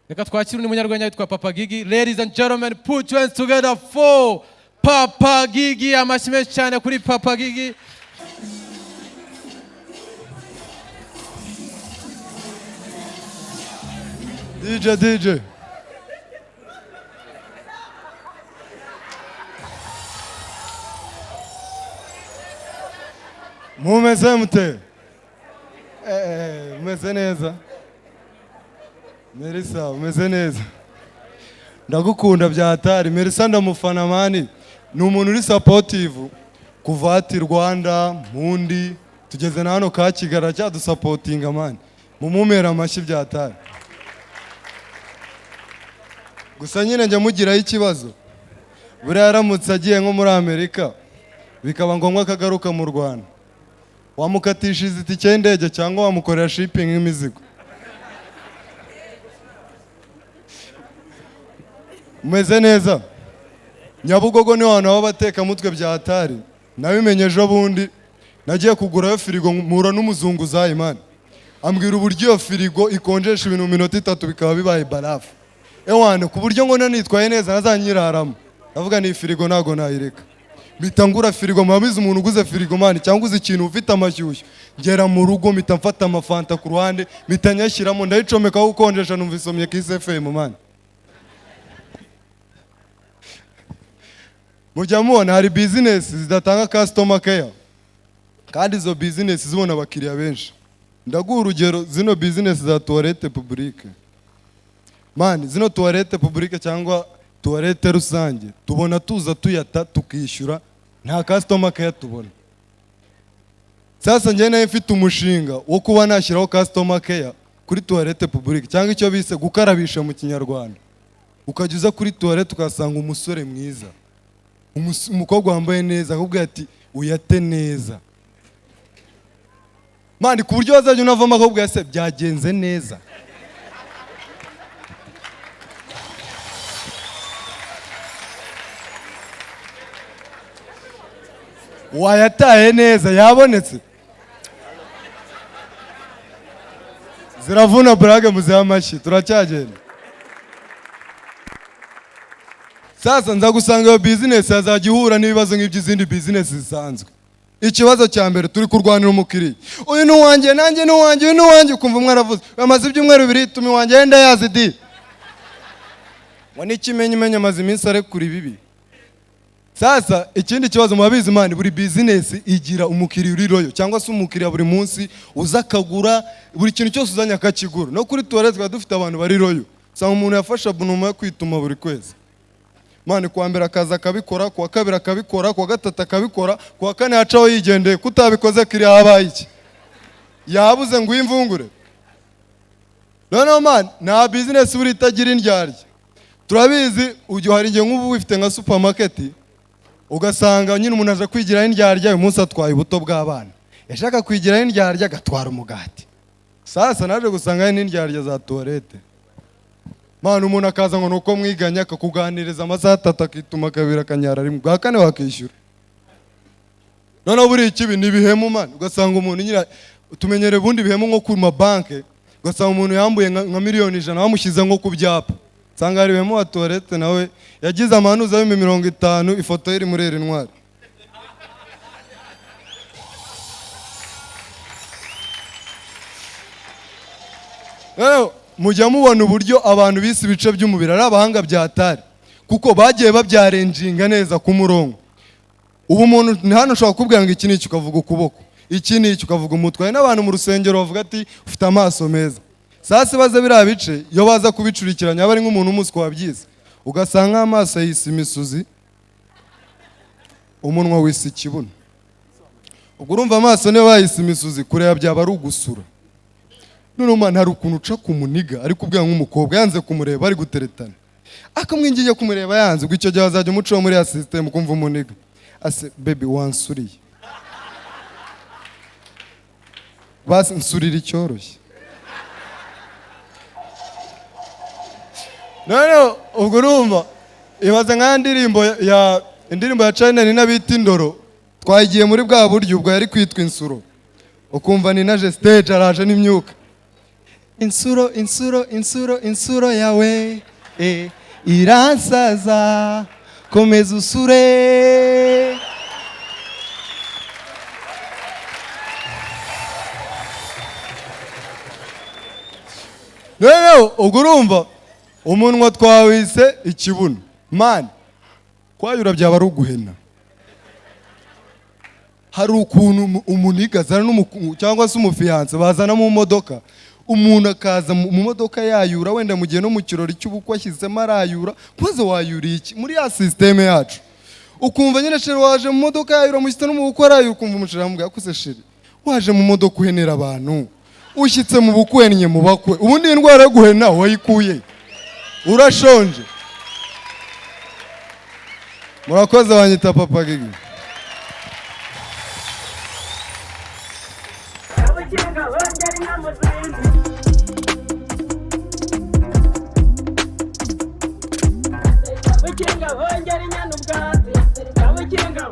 Reka twakire undi munyarwenya witwa Papa Gigi. Ladies and gentlemen, put your hands together for Papa Gigi. Amashyi menshi cyane kuri Papa Gigi. DJ, DJ. Mumeze mute? Mumeze neza? Melissa, umeze neza? Ndagukunda bya hatari. Melissa ndamufana man. Ni umuntu uri supportive kuva ati Rwanda, Mundi, tugeze na hano ka Kigali aracyadusapotinga man. Mumumera amashyi bya hatari. Gusa nyine njya mugiraho ikibazo. Buriya yaramutse agiye nko muri Amerika bikaba ngombwa ko agaruka mu Rwanda, wamukatishiriza itike y'indege cyangwa wamukorera shipping y'imizigo? Umeze neza? Nyabugogo ni ahantu haba abatekamutwe bya hatari. Nabimenye ejo bundi nagiye kugurayo firigo mpura n'umuzunguzayi man, ambwira uburyo iyo firigo ikonjesha ibintu mu minota 3 bikaba bibaye barafu. Ewana ku buryo ngo nitwaye neza ntazanyiraramo. Ndavuga ni firigo ntago nayireka. Mpita ngura firigo. Murabizi umuntu uguze firigo man cyangwa uzi ikintu ufite amashyushyu. Ngera mu rugo mpita mfata amafanta ku ruhande, mpita nyashyiramo, ndayicomekaho gukonjesha, numva isomye Kiss FM man. Mujya mubona hari business zidatanga customer care, kandi izo business zibona abakiriya benshi. Ndaguha urugero, zino business za toilette publique man, zino toilette publique cyangwa toilette rusange tubona tuza tuyata tukishyura, nta customer care tubona. Sasa njye nayo mfite umushinga wo kuba nashyiraho customer care kuri toilette publique, cyangwa icyo bise gukarabisha mu Kinyarwanda. Ukajya uza kuri toilette ukasanga umusore mwiza, umukobwa wambaye neza, akakubwira ati uyate neza man, ku buryo wazajya unavamo akakubwira se byagenze neza. Wayataye neza, yabonetse. Ziravuna burage, muzihe amashyi, turacyagenda. Sasa nza gusanga iyo business yazajya ihura n'ibibazo nk'iby'izindi business zisanzwe. Ikibazo cya mbere, turi kurwanira umukiriya. Uyu ni uwanjye, nanjye ni uwanjye, uyu ni uwanjye. Ukumva umwe aravuze amaze ibyumweru 2 tumi wanjye yenda yazi di ngo n'ikimenyimenyi amaze iminsi arekura ibibi. Sasa ikindi kibazo, murabizi man, buri business igira umukiriya uri loyal, cyangwa se umukiriya buri munsi uza akagura buri kintu cyose uzanye akakigura. No kuri toilette twaba dufite abantu bari loyal. Usanga umuntu yafashe abonnement yo kwituma buri kwezi man, kuwa mbere akaza akabikora, kuwa kabiri akabikora, kuwa gatatu akabikora, kuwa kane yacaho yigendeye. Kutabikoze kiriya habaye iki? Yabuze ngo uyimvungure. Noneho man, nta business buri itagira indyarya. Turabizi, ujya hari igihe nk'ubu wifite nka supermarket ugasanga nyine umuntu aje kwigiraho indyarya, uyu munsi atwaye ubuto bw'abana, yashaka kwigiraho indyarya agatwara umugati. Sasa naje gusanga hari n'indyarya za toilette man, umuntu akaza ngo nuko mwiganye akakuganiriza amasaha 3, akituma kabiri, akanyara rimwe, bwa kane wakishyura. Noneho buriya ikibi ni ibihemu man, ugasanga umuntu nyine tumenyereye ubundi bihemu nko ku mabanke, ugasanga umuntu yambuye nka miliyoni 100 bamushyize nko ku byapa. Usanga hari ibihemu wa toilette nawe yagize amanuza y'ibihumbi 50, ifoto ye iri muri eri ntwari. Rero mujya mubona uburyo abantu bise ibice by'umubiri ari abahanga bya hatari, kuko bagiye babyarenjinga neza ku murongo. Ubu umuntu hano ushobora kukubwira ngo iki ni iki ukavuga ukuboko, iki ni iki ukavuga umutwe. Hari n'abantu mu rusengero bavuga ati ufite amaso meza. Sasa baza biriya bice iyo baza kubicurikiranya aba ari nk'umuntu w'umuswa wabyize, ugasanga amaso yise imisuzi, umunwa wise ikibuno. Ubwo urumva amaso niyo bayise imisuzi, kureba byaba ari ugusura. Noneho man, hari ukuntu uca ku muniga ari kubwira nk'umukobwa yanze kumureba, ari guteretana, akamwinginga kumureba yanze. Ubwo icyo gihe azajya umucaho muri ya system, ukumva umuniga ase baby wansuriye, basi nsurira icyoroshye. Noneho ubwo urumva ibaze nka ndirimbo ya indirimbo ya China ni n'abita indoro, twagiye muri bwa buryo ubwo yari kwitwa insuro, ukumva ni naje stage araje n'imyuka. Insuro, insuro, insuro, insuro yawe iransaza, komeza usure. Noneho ubwo urumva umunwa twawise ikibuno. Man, kwayura byaba ari uguhena. Hari ukuntu umuniga azana cyangwa se umufiyanse bazana mu modoka, umuntu akaza mu modoka yayura, wenda mu gihe no mu kirori cy'ubukwe ashyizemo arayura. Maze wayuriye iki muri ya sisiteme yacu? Ukumva nyine chéri waje mu modoka yayura, mushyitse no mu bukwe arayura. Ukumva umuchéri aramubwira: "Akuze chéri, waje mu modoka uhenera abantu, ushyitse mu bukwe uhennye mu bakwe. Ubundi iyi ndwara yo guhena wayikuye? Urashonje?" Murakoze, banyita Papa Gigi. Ubukinga bongera inka mu zindi. Bukinga bongera inyana ubwatsi. Bukinga.